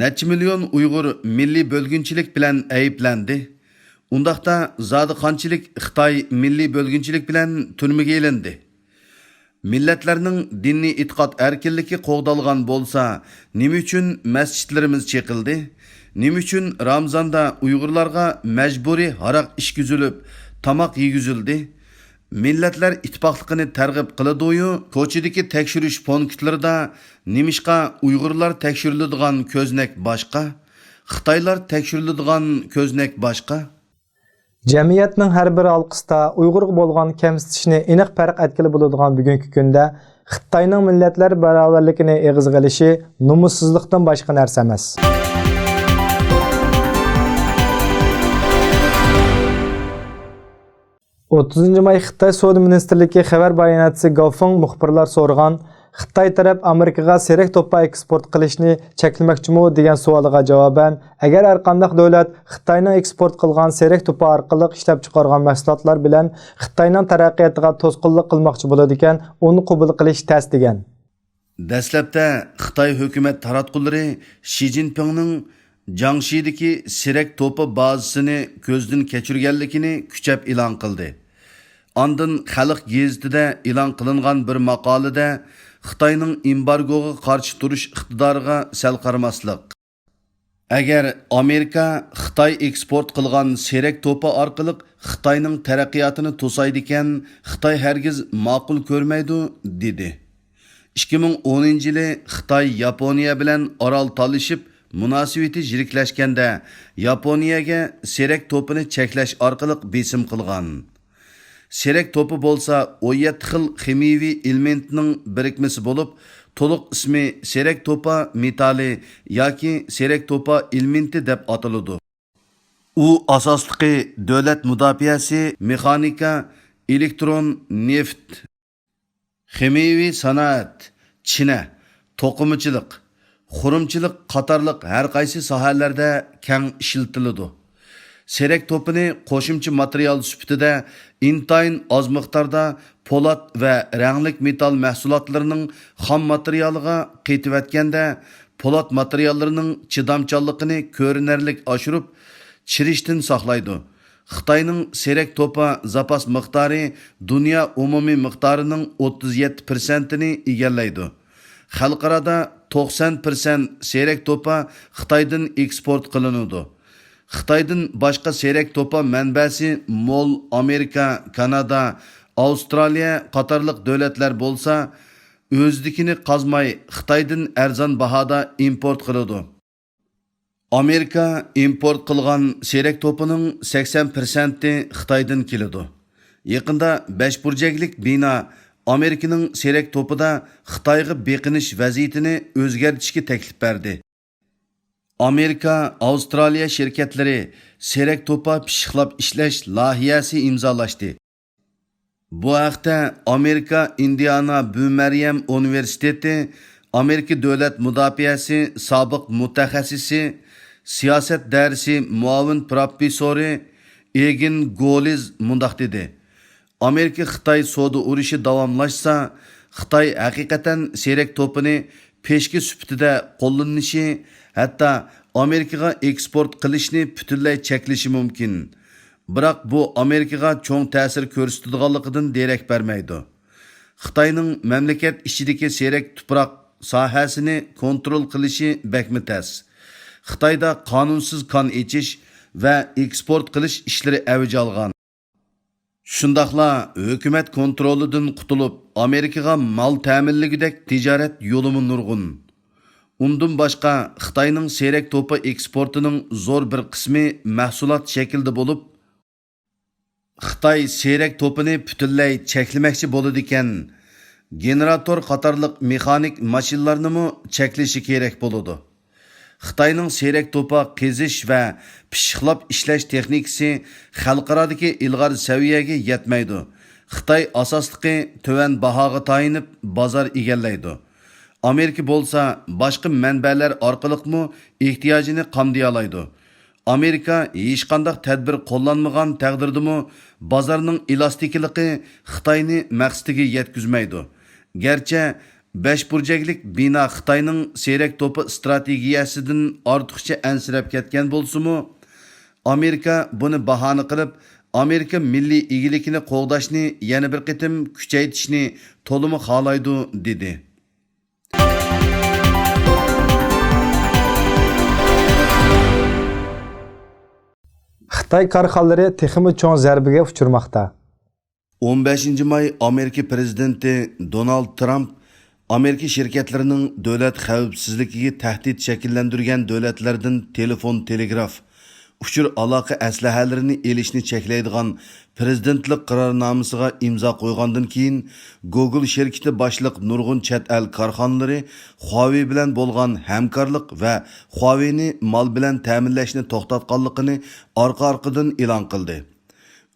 نەچچە مىليون ئۇيغۇر مىللىي بۆلگۈنچىلىك بىلەن ئەيىبلەندى. ئۇنداقتا زادى قانچىلىك خىتاي مىللىي بۆلگۈنچىلىك بىلەن تۈرمىگە ئېلىندى؟ مىللەتلەرنىڭ دىنىي ئېتىقاد ئەركىنلىكى قوغدالغان بولسا، نېمە ئۈچۈن مەسچىتلىرىمىز چېقىلدى؟ نېمە ئۈچۈن رامزاندا ئۇيغۇرلارغا مەجبۇرىي ھاراق ئىچكۈزۈلۈپ، تاماق يېگۈزۈلدى؟ مىللەتلەر ئىتتىپاقلىقىنى تەرغىب قىلىدۇيۇ، كوچىدىكى تەكشۈرۈش پونكىتلىرىدا نېمىشقا ئۇيغۇرلار تەكشۈرۈلىدىغان كۆزنەك باشقا، خىتايلار تەكشۈرۈلىدىغان كۆزنەك باشقا؟ جەمئىيەتنىڭ ھەر بىر ھالقىسىدا ئۇيغۇرغا بولغان كەمسىتىشنى ئېنىق پەرق ئەتكىلى بولىدىغان بۈگۈنكى كۈندە خىتاينىڭ مىللەتلەر باراۋەرلىكىنى ئېغىزغا ئېلىشى نومۇسسىزلىقتىن باشقا نەرسە ئەمەس. ئوتتۇزىنچى ماي خىتاي سودا مىنىستىرلىكى خەۋەر باياناتچىسى گاۋفېڭ مۇخبىرلار سورىغان، خىتاي تەرەپ ئامېرىكىغا سېرىق توپا ئېكسپورت قىلىشنى چەكلىمەكچىمۇ دېگەن سوئالىغا جاۋابەن، ئەگەر ھەرقانداق دۆلەت خىتاينىڭ ئېكسپورت قىلغان سېرىق توپا ئارقىلىق ئىشلەپچىقارغان مەھسۇلاتلار بىلەن خىتاينىڭ تەرەققىياتىغا توسقۇنلۇق قىلماقچى بولىدىكەن، ئۇنى قوبۇل قىلىش تەس، دېگەن. دەسلەپتە خىتاي ھۆكۈمەت تاراتقۇلىرى شى جىنپىڭنىڭ جياڭشىدىكى سېرىق توپا بازىسىنى كۆزدىن كەچۈرگەنلىكىنى كۈچەپ ئېلان قىلدى. ئاندىن خەلق گېزىتىدە ئېلان قىلىنغان بىر ماقالىدە خىتاينىڭ ئېمبارگوغا قارشى تۇرۇش ئىقتىدارىغا سەل قارىماسلىق. ئەگەر ئامېرىكا خىتاي ئېكسپورت قىلغان سېرىق توپا ئارقىلىق خىتاينىڭ تەرەققىياتىنى توسايدىكەن، خىتاي ھەرگىز ماقۇل كۆرمەيدۇ، دېدى. ئىككى مىڭ ئونىنچى يىلى خىتاي ياپونىيە بىلەن ئارال تالىشىپ، مۇناسىۋىتى يىرىكلەشكەندە، ياپونىيەگە سېرەك توپىنى چەكلەش ئارقىلىق بېسىم قىلغان. سېرەك توپى بولسا ئون يەتتە خىل خىمىيىۋى ئېلېمېنتنىڭ بىرىكمىسى بولۇپ، تولۇق ئىسمى سېرەك توپا مېتالى ياكى سېرەك توپا ئېلېمېنتى دەپ ئاتىلىدۇ. ئۇ ئاساسلىقى دۆلەت مۇداپىئەسى، مېخانىكا، ئېلېكترون، نېفىت، خىمىيىۋى سانائەت، چىنە، توقۇمىچىلىق، خۇرۇمچىلىق قاتارلىق ھەر قايسى ساھەلەردە كەڭ ئىشلىتىلىدۇ. سېرەك توپىنى قوشۇمچە ماتېرىيال سۈپىتىدە ئىنتايىن ئاز مىقداردا پولات ۋە رەڭلىك مېتال مەھسۇلاتلىرىنىڭ خام ماتېرىيالىغا قېتىۋەتكەندە، پولات ماتېرىياللىرىنىڭ چىدامچانلىقىنى كۆرۈنەرلىك ئاشۇرۇپ، چىرىشتىن ساقلايدۇ. خىتاينىڭ سېرەك توپا زاپاس مىقدارى دۇنيا ئومۇمىي مىقدارىنىڭ ئوتتۇز يەتتە پىرسەنتىنى ئىگىلەيدۇ. خەلقئارادا توقسان پىرسەنت سېرەك توپا خىتايدىن ئېكسپورت قىلىنىدۇ. خىتايدىن باشقا سېرەك توپا مەنبەسى مول ئامېرىكا، كانادا، ئاۋسترالىيە قاتارلىق دۆلەتلەر بولسا، ئۆزىدىكىنى قازماي، خىتايدىن ئەرزان باھادا ئىمپورت قىلىدۇ. ئامېرىكا ئىمپورت قىلغان سېرەك توپىنىڭ سەكسەن پىرسەنتى خىتايدىن كېلىدۇ. يېقىندا بەش بۇرجەكلىك بىنا ئامېرىكىنىڭ سېرەك توپىدا خىتايغا بېقىنىش ۋەزىيىتىنى ئۆزگەرتىشكە تەكلىپ بەردى. ئامېرىكا، ئاۋسترالىيە شىركەتلىرى سېرەك توپا پىششىقلاپ ئىشلەش لايىھەسى ئىمزالاشتى. بۇ ھەقتە ئامېرىكا ئىندىئانا بۈمەريەم ئۇنىۋېرسىتېتى ئامېرىكا دۆلەت مۇداپىئەسى سابىق مۇتەخەسسىسى، سىياسەت دەرسى مۇئاۋىن پروفېسسورى ئېگىن گولىز مۇنداق دېدى: ئامېرىكا-خىتاي سودا ئۇرۇشى داۋاملاشسا، خىتاي ھەقىقەتەن سېرەك توپىنى پېشكە سۈپىتىدە قوللىنىشى، ھەتتا ئامېرىكىغا ئېكسپورت قىلىشنى پۈتۈنلەي چەكلىشى مۇمكىن. بىراق بۇ ئامېرىكىغا چوڭ تەسىر كۆرسىتىدىغانلىقىدىن دېرەك بەرمەيدۇ. خىتاينىڭ مەملىكەت ئىچىدىكى سېرەك تۇپراق ساھەسىنى كونترول قىلىشى بەكمۇ تەس. خىتايدا قانۇنسىز كان ئېچىش ۋە ئېكسپورت قىلىش ئىشلىرى ئەۋج ئالغان. شۇنداقلا ھۆكۈمەت كونترولىدىن قۇتۇلۇپ، ئامېرىكىغا مال تەمىنلىگۈدەك تىجارەت يولىمۇ نۇرغۇن. ئۇندىن باشقا، خىتاينىڭ سېرەك توپا ئېكسپورتىنىڭ زور بىر قىسمى مەھسۇلات شەكلىدە بولۇپ، خىتاي سېرەك توپىنى پۈتۈنلەي چەكلىمەكچى بولىدىكەن، گېنېراتور قاتارلىق مېخانىك ماشىنىلارنىمۇ چەكلىشى كېرەك بولىدۇ. خىتاينىڭ سېرەك توپا قېزىش ۋە پىششىقلاپ ئىشلەش تېخنىكىسى خەلقئارادىكى ئىلغار سەۋىيەگە يەتمەيدۇ. خىتاي ئاساسلىقى تۆۋەن باھاغا تايىنىپ بازار ئىگىلەيدۇ. ئامېرىكا بولسا باشقا مەنبەلەر ئارقىلىقمۇ ئېھتىياجىنى قامدىيالايدۇ. ئامېرىكا ھېچقانداق تەدبىر قوللانمىغان تەقدىردىمۇ بازارنىڭ ئېلاستىكىلىقى خىتاينى مەقسىتىگە يەتكۈزمەيدۇ. گەرچە بەش بۇرجەكلىك بىنا خىتاينىڭ سېرەك توپا ئىستراتېگىيەسىدىن ئارتۇقچە ئەنسىرەپ كەتكەن بولسىمۇ، ئامېرىكا بۇنى باھانە قىلىپ، ئامېرىكا مىللىي ئىگىلىكىنى قوغداشنى يەنە بىر قېتىم كۈچەيتىشنى تولىمۇ خالايدۇ، دېدى. خىتاي كارخانىلىرى تېخىمۇ چوڭ زەربىگە ئۇچرىماقتا. ئون بەشىنچى ماي ئامېرىكا پىرېزىدېنتى دونالد ترامپ ئامېرىكا شىركەتلىرىنىڭ دۆلەت خەۋپسىزلىكىگە تەھدىت شەكىللەندۈرگەن دۆلەتلەردىن تېلېفون، تېلېگراف، ئۇچۇر ئالاقە ئەسلىھەلىرىنى ئېلىشنى چەكلەيدىغان پىرېزىدېنتلىق قارارنامىسىغا ئىمزا قويغاندىن كېيىن، گوگل شىركىتى باشلىق نۇرغۇن چەت ئەل كارخانىلىرى خۇاۋېي بىلەن بولغان ھەمكارلىق ۋە خۇاۋېينى مال بىلەن تەمىنلەشنى توختاتقانلىقىنى ئارقا-ئارقىدىن ئېلان قىلدى.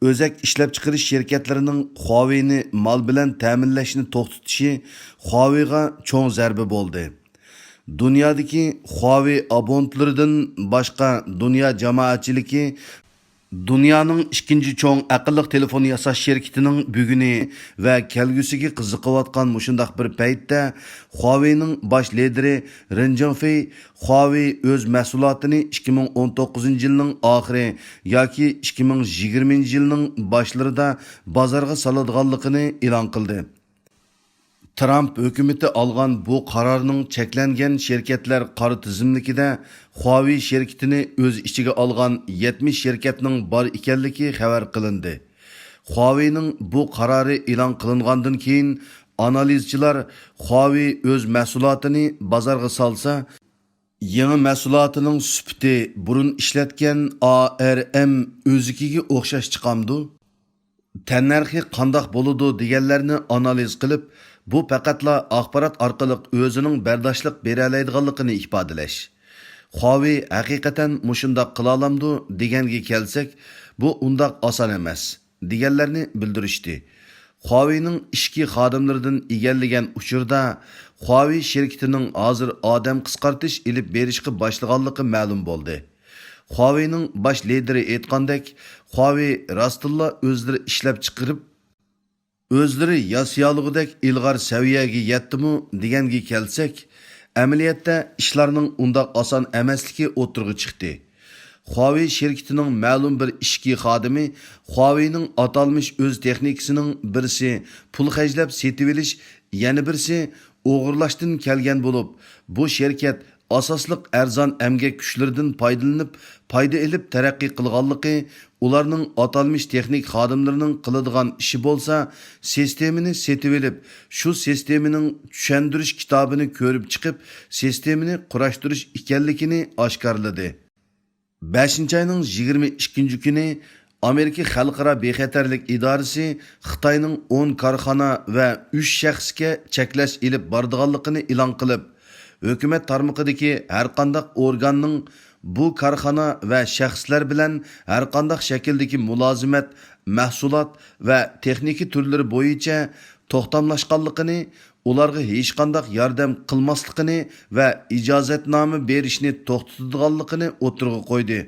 ئۆزەك ئىشلەپچىقىرىش شىركەتلىرىنىڭ خۇاۋېينى مال بىلەن تەمىنلەشنى توختىتىشى خۇاۋېيغا چوڭ زەربە بولدى. دۇنيادىكى خۇاۋېي ئابونتلىرىدىن باشقا دۇنيا جامائەتچىلىكى دۇنيانىڭ ئىككىنچى چوڭ ئەقىللىق تېلېفون ياساش شىركىتىنىڭ بۈگۈنى ۋە كەلگۈسىگە قىزىقىۋاتقان مۇشۇنداق بىر پەيتتە، خۇاۋېينىڭ باش لىدىرى رېن جىڭفېي خۇاۋېي ئۆز مەھسۇلاتىنى ئىككى مىڭ ئون توققۇزىنچى يىلنىڭ ئاخىرى ياكى ئىككى مىڭ يىگىرمىنچى يىلنىڭ باشلىرىدا بازارغا سالىدىغانلىقىنى ئېلان قىلدى. ترامپ ھۆكۈمىتى ئالغان بۇ قارارنىڭ چەكلەنگەن شىركەتلەر قارا تىزىملىكىدە خۇاۋېي شىركىتىنى ئۆز ئىچىگە ئالغان يەتمىش شىركەتنىڭ بار ئىكەنلىكى خەۋەر قىلىندى. خۇاۋېينىڭ بۇ قارارى ئېلان قىلىنغاندىن كېيىن، ئانالىزچىلار خۇاۋېي ئۆز مەھسۇلاتىنى بازارغا سالسا، يېڭى مەھسۇلاتىنىڭ سۈپىتى بۇرۇن ئىشلەتكەن ئا ئەر ئەم ئۆزىكىگە ئوخشاش چىقامدۇ؟ تەننەرخى قانداق بولىدۇ دېگەنلەرنى ئانالىز قىلىپ، بۇ پەقەتلا ئاخبارات ئارقىلىق ئۆزىنىڭ بەرداشلىق بېرەلەيدىغانلىقىنى ئىپادىلەش. خۇاۋېي ھەقىقەتەن مۇشۇنداق قىلالامدۇ دېگەنگە كەلسەك، بۇ ئۇنداق ئاسان ئەمەس، دېگەنلەرنى بىلدۈرۈشتى. خۇاۋېينىڭ ئىچكى خادىملىرىدىن ئىگىلىگەن ئۇچۇردا، خۇاۋېي شىركىتىنىڭ ھازىر ئادەم قىسقارتىش ئېلىپ بېرىشقا باشلىغانلىقى مەلۇم بولدى. خۇاۋېينىڭ باش لىدىرى ئېيتقاندەك، خۇاۋېي راستتىنلا ئۆزلىرى ئىشلەپچىقىرىپ، ئۆزلىرى ياسىيالىغۇدەك ئىلغار سەۋىيەگە يەتتىمۇ دېگەنگە كەلسەك، ئەمەلىيەتتە ئىشلارنىڭ ئۇنداق ئاسان ئەمەسلىكى ئوتتۇرىغا چىقتى. خۇاۋېي شىركىتىنىڭ مەلۇم بىر ئىچكى خادىمى خۇاۋېينىڭ ئاتالمىش ئۆز تېخنىكىسىنىڭ بىرسى پۇل خەجلەپ سېتىۋېلىش، يەنە بىرسى ئوغرىلاشتىن كەلگەن بولۇپ، بۇ شىركەت ئاساسلىق ئەرزان ئەمگەك كۈچلىرىدىن پايدىلىنىپ، پايدا ئېلىپ تەرەققىي قىلغانلىقى، ئۇلارنىڭ ئاتالمىش تېخنىك خادىملىرىنىڭ قىلىدىغان ئىشى بولسا، سىستېمىنى سېتىۋېلىپ، شۇ سىستېمىنىڭ چۈشەندۈرۈش كىتابىنى كۆرۈپ چىقىپ، سىستېمىنى قۇراشتۇرۇش ئىكەنلىكىنى ئاشكارىلىدى. بەشىنچى ئاينىڭ يىگىرمە ئىككىنچى كۈنى ئامېرىكا خەلقئارا بىخەتەرلىك ئىدارىسى خىتاينىڭ ئون كارخانا ۋە ئۈچ شەخسكە چەكلەش ئېلىپ بارىدىغانلىقىنى ئېلان قىلىپ، ھۆكۈمەت تارمىقىدىكى ھەرقانداق ئورگاننىڭ بۇ كارخانا ۋە شەخسلەر بىلەن ھەرقانداق شەكىلدىكى مۇلازىمەت، مەھسۇلات ۋە تېخنىكا تۈرلىرى بويىچە توختاملاشقانلىقىنى، ئۇلارغا ھېچقانداق ياردەم قىلماسلىقىنى ۋە ئىجازەتنامە بېرىشنى توختىتىدىغانلىقىنى ئوتتۇرىغا قويدى.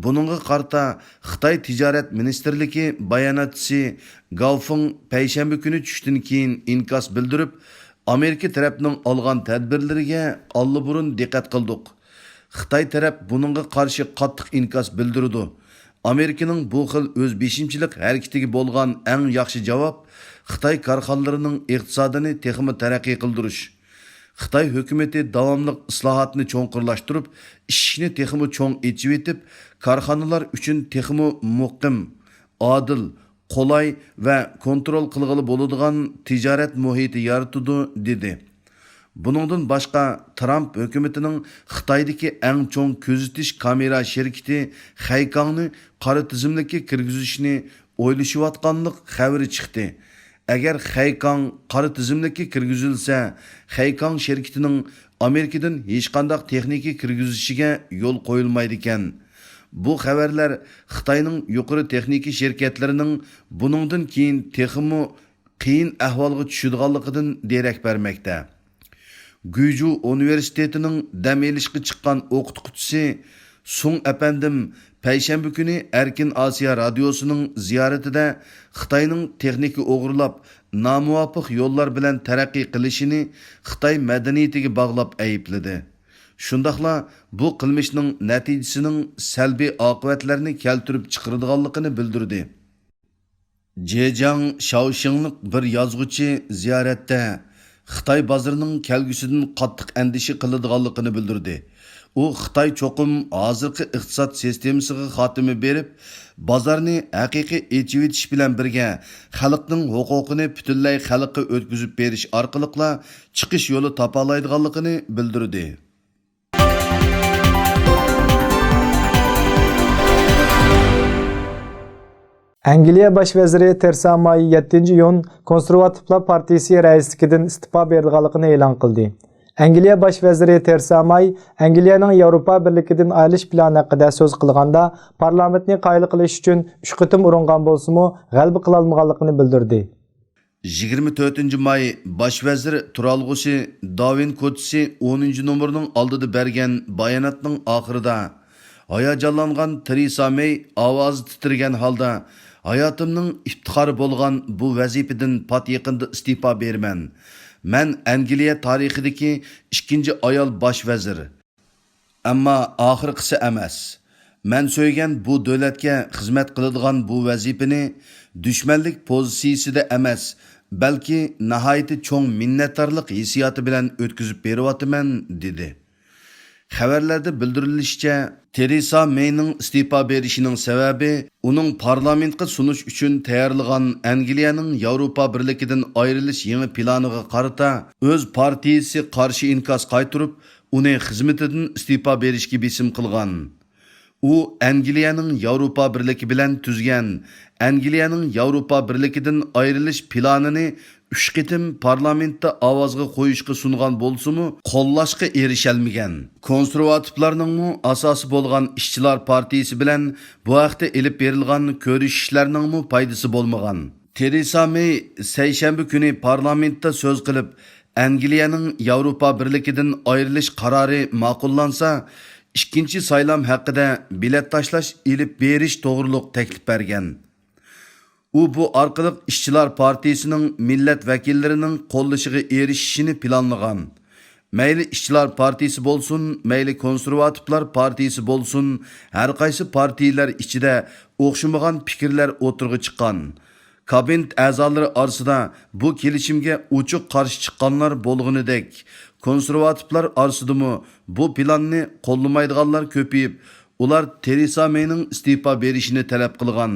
بۇنىڭغا قارىتا خىتاي تىجارەت مىنىستىرلىكى باياناتچىسى گاۋ فېڭ پەيشەنبە كۈنى چۈشتىن كېيىن ئىنكاس بىلدۈرۈپ، ئامېرىكا تەرەپنىڭ ئالغان تەدبىرلىرىگە ئاللىبۇرۇن دىققەت قىلدۇق. خىتاي تەرەپ بۇنىڭغا قارشى قاتتىق ئىنكاس بىلدۈرىدۇ. ئامېرىكىنىڭ بۇ خىل ئۆز بېشىمچىلىق ھەرىكىتىگە بولغان ئەڭ ياخشى جاۋاب خىتاي كارخانىلىرىنىڭ ئىقتىسادىنى تېخىمۇ تەرەققىي قىلدۇرۇش. خىتاي ھۆكۈمىتى داۋاملىق ئىسلاھاتنى چوڭقۇرلاشتۇرۇپ، ئىشىكنى تېخىمۇ چوڭ ئېچىۋېتىپ، كارخانىلار ئۈچۈن تېخىمۇ مۇقىم، ئادىل، قولاي ۋە كونترول قىلغىلى بولىدىغان تىجارەت مۇھىتى يارىتىدۇ، دېدى. بۇنىڭدىن باشقا، ترامپ ھۆكۈمىتىنىڭ خىتايدىكى ئەڭ چوڭ كۆزىتىش كامېرا شىركىتى خەيكاڭنى قارا تىزىملىككە كىرگۈزۈشنى ئويلىشىۋاتقانلىق خەۋىرى چىقتى. ئەگەر خەيكاڭ قارا تىزىملىككە كىرگۈزۈلسە، خەيكاڭ شىركىتىنىڭ ئامېرىكىدىن ھېچقانداق تېخنىكا كىرگۈزۈشىگە يول قويۇلمايدىكەن. بۇ خەۋەرلەر خىتاينىڭ يۇقىرى تېخنىكا شىركەتلىرىنىڭ بۇنىڭدىن كېيىن تېخىمۇ قىيىن ئەھۋالغا چۈشىدىغانلىقىدىن دېرەك بەرمەكتە. گۇيجۇ ئۇنىۋېرسىتېتىنىڭ دەم ئېلىشقا چىققان ئوقۇتقۇچىسى سۇڭ ئەپەندىم پەيشەنبە كۈنى ئەركىن ئاسىيا رادىيوسىنىڭ زىيارىتىدە خىتاينىڭ تېخنىكا ئوغرىلاپ، نامۇۋاپىق يوللار بىلەن تەرەققىي قىلىشىنى خىتاي مەدەنىيىتىگە باغلاپ ئەيىبلىدى. شۇنداقلا بۇ قىلمىشنىڭ نەتىجىسىنىڭ سەلبىي ئاقىۋەتلەرنى كەلتۈرۈپ چىقىرىدىغانلىقىنى بىلدۈردى. جېجياڭ شياۋشىڭلىق بىر يازغۇچى زىيارەتتە خىتاي بازىرىنىڭ كەلگۈسىدىن قاتتىق ئەندىشە قىلىدىغانلىقىنى بىلدۈردى. ئۇ خىتاي چوقۇم ھازىرقى ئىقتىساد سىستېمىسىغا خاتىمە بېرىپ، بازارنى ھەقىقىي ئېچىۋېتىش بىلەن بىرگە، خەلقنىڭ ھوقۇقىنى پۈتۈنلەي خەلققە ئۆتكۈزۈپ بېرىش ئارقىلىقلا چىقىش يولى تاپالايدىغانلىقىنى بىلدۈردى. ئەنگلىيە باش ۋەزىرى تېرېسا ماي يەتتىنچى ئىيۇن كونسېرۋاتىپلار پارتىيىسى رەئىسلىكىدىن ئىستېپا بېرىدىغانلىقىنى ئېلان قىلدى. ئەنگلىيە باش ۋەزىرى تېرېسا ماي ئەنگلىيەنىڭ ياۋروپا بىرلىكىدىن ئايرىلىش پىلانى ھەققىدە سۆز قىلغاندا، پارلامېنتنى قايىل قىلىش ئۈچۈن ئۈچ قېتىم ئۇرۇنغان بولسىمۇ، غەلىبە قىلالمىغانلىقىنى بىلدۈردى. يىگىرمە تۆتىنچى ماي باش ۋەزىر تۇرالغۇسى داۋىن كوتىسى ئونىنچى نومۇرنىڭ ئالدىدا بەرگەن باياناتنىڭ ئاخىرىدا، ھاياجانلانغان تېرېسا مېي ئاۋازى تىترىگەن ھالدا، ھاياتىمنىڭ ئىپتىخارى بولغان بۇ ۋەزىپىدىن پات يېقىندا ئىستېپا بېرىمەن. مەن ئەنگلىيە تارىخىدىكى ئىككىنچى ئايال باش ۋەزىر. ئەمما ئاخىرقىسى ئەمەس. مەن سۆيگەن بۇ دۆلەتكە خىزمەت قىلىدىغان بۇ ۋەزىپىنى دۈشمەنلىك پوزىتسىيىسىدە ئەمەس، بەلكى ناھايىتى چوڭ مىننەتدارلىق ھېسسىياتى بىلەن ئۆتكۈزۈپ بېرىۋاتىمەن، دېدى. خەۋەرلەردە بىلدۈرۈلۈشىچە، تېرېسا مېينىڭ ئىستېپا بېرىشىنىڭ سەۋەبى ئۇنىڭ پارلامېنتقا سۇنۇش ئۈچۈن تەييارلىغان ئەنگلىيەنىڭ ياۋروپا بىرلىكىدىن ئايرىلىش يېڭى پىلانىغا قارىتا ئۆز پارتىيىسى قارشى ئىنكاس قايتۇرۇپ، ئۇنى خىزمىتىدىن ئىستېپا بېرىشكە بېسىم قىلغان. ئۇ ئەنگلىيەنىڭ ياۋروپا بىرلىكى بىلەن تۈزگەن، ئەنگلىيەنىڭ ياۋروپا بىرلىكىدىن ئايرىلىش پىلانىنى ئۈچ قېتىم پارلامېنتتا ئاۋازغا قويۇشقا سۇنغان بولسىمۇ، قوللاشقا ئېرىشەلمىگەن. كونسېرۋاتىپلارنىڭمۇ ئاساسى بولغان ئىشچىلار پارتىيىسى بىلەن بۇ ھەقتە ئېلىپ بېرىلغان كۆرۈشۈشلەرنىڭمۇ پايدىسى بولمىغان. تېرېسا مېي سەيشەنبە كۈنى پارلامېنتتا سۆز قىلىپ، ئەنگلىيەنىڭ ياۋروپا بىرلىكىدىن ئايرىلىش قارارى ماقۇللانسا، ئىككىنچى سايلام ھەققىدە بېلەت تاشلاش ئېلىپ بېرىش توغرۇلۇق تەكلىپ بەرگەن. ئۇ بۇ ئارقىلىق ئىشچىلار پارتىيىسىنىڭ مىللەت ۋەكىللىرىنىڭ قوللىشىغا ئېرىشىشىنى پىلانلىغان. مەيلى ئىشچىلار پارتىيىسى بولسۇن، مەيلى كونسېرۋاتىپلار پارتىيىسى بولسۇن، ھەرقايسى پارتىيىلەر ئىچىدە ئوخشىمىغان پىكىرلەر ئوتتۇرىغا چىققان. كابىنېت ئەزالىرى ئارىسىدا بۇ كېلىشىمگە ئوچۇق قارشى چىققانلار بولغىنىدەك، كونسېرۋاتىپلار ئارىسىدىمۇ بۇ پىلاننى قوللىمايدىغانلار كۆپىيىپ، ئۇلار تېرېسا مېينىڭ ئىستېپا بېرىشىنى تەلەپ قىلغان.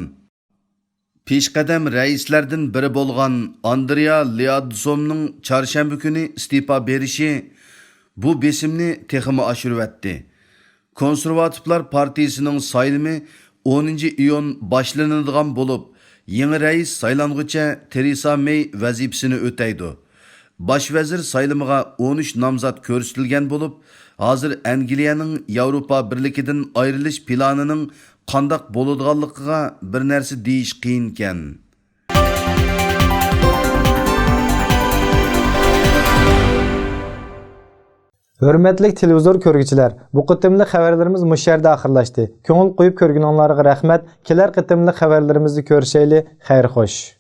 پېشقەدەم رەئىسلەردىن بىرى بولغان ئاندرېيا لېئادسومنىڭ چارشەنبە كۈنى ئىستېپا بېرىشى بۇ بېسىمنى تېخىمۇ ئاشۇرۇۋەتتى. كونسېرۋاتىپلار پارتىيىسىنىڭ سايلىمى ئونىنچى ئىيۇن باشلىنىدىغان بولۇپ، يېڭى رەئىس سايلانغۇچە تېرېسا مېي ۋەزىپىسىنى ئۆتەيدۇ. باش ۋەزىر سايلىمىغا ئون ئۈچ نامزات كۆرسىتىلگەن بولۇپ، ھازىر ئەنگلىيەنىڭ ياۋروپا بىرلىكىدىن ئايرىلىش پىلانىنىڭ قانداق بولىدىغانلىقىغا بىر نەرسە دېيىش قىيىنكەن. ھۆرمەتلىك تېلېۋىزور كۆرگۈچىلەر، بۇ قېتىملىق خەۋەرلىرىمىز مۇشۇ يەردە ئاخىرلاشتى. كۆڭۈل قويۇپ كۆرگىنىڭلارغا رەھمەت. كېلەر قېتىملىق خەۋەرلىرىمىزدە كۆرۈشەيلى. خەير خوش.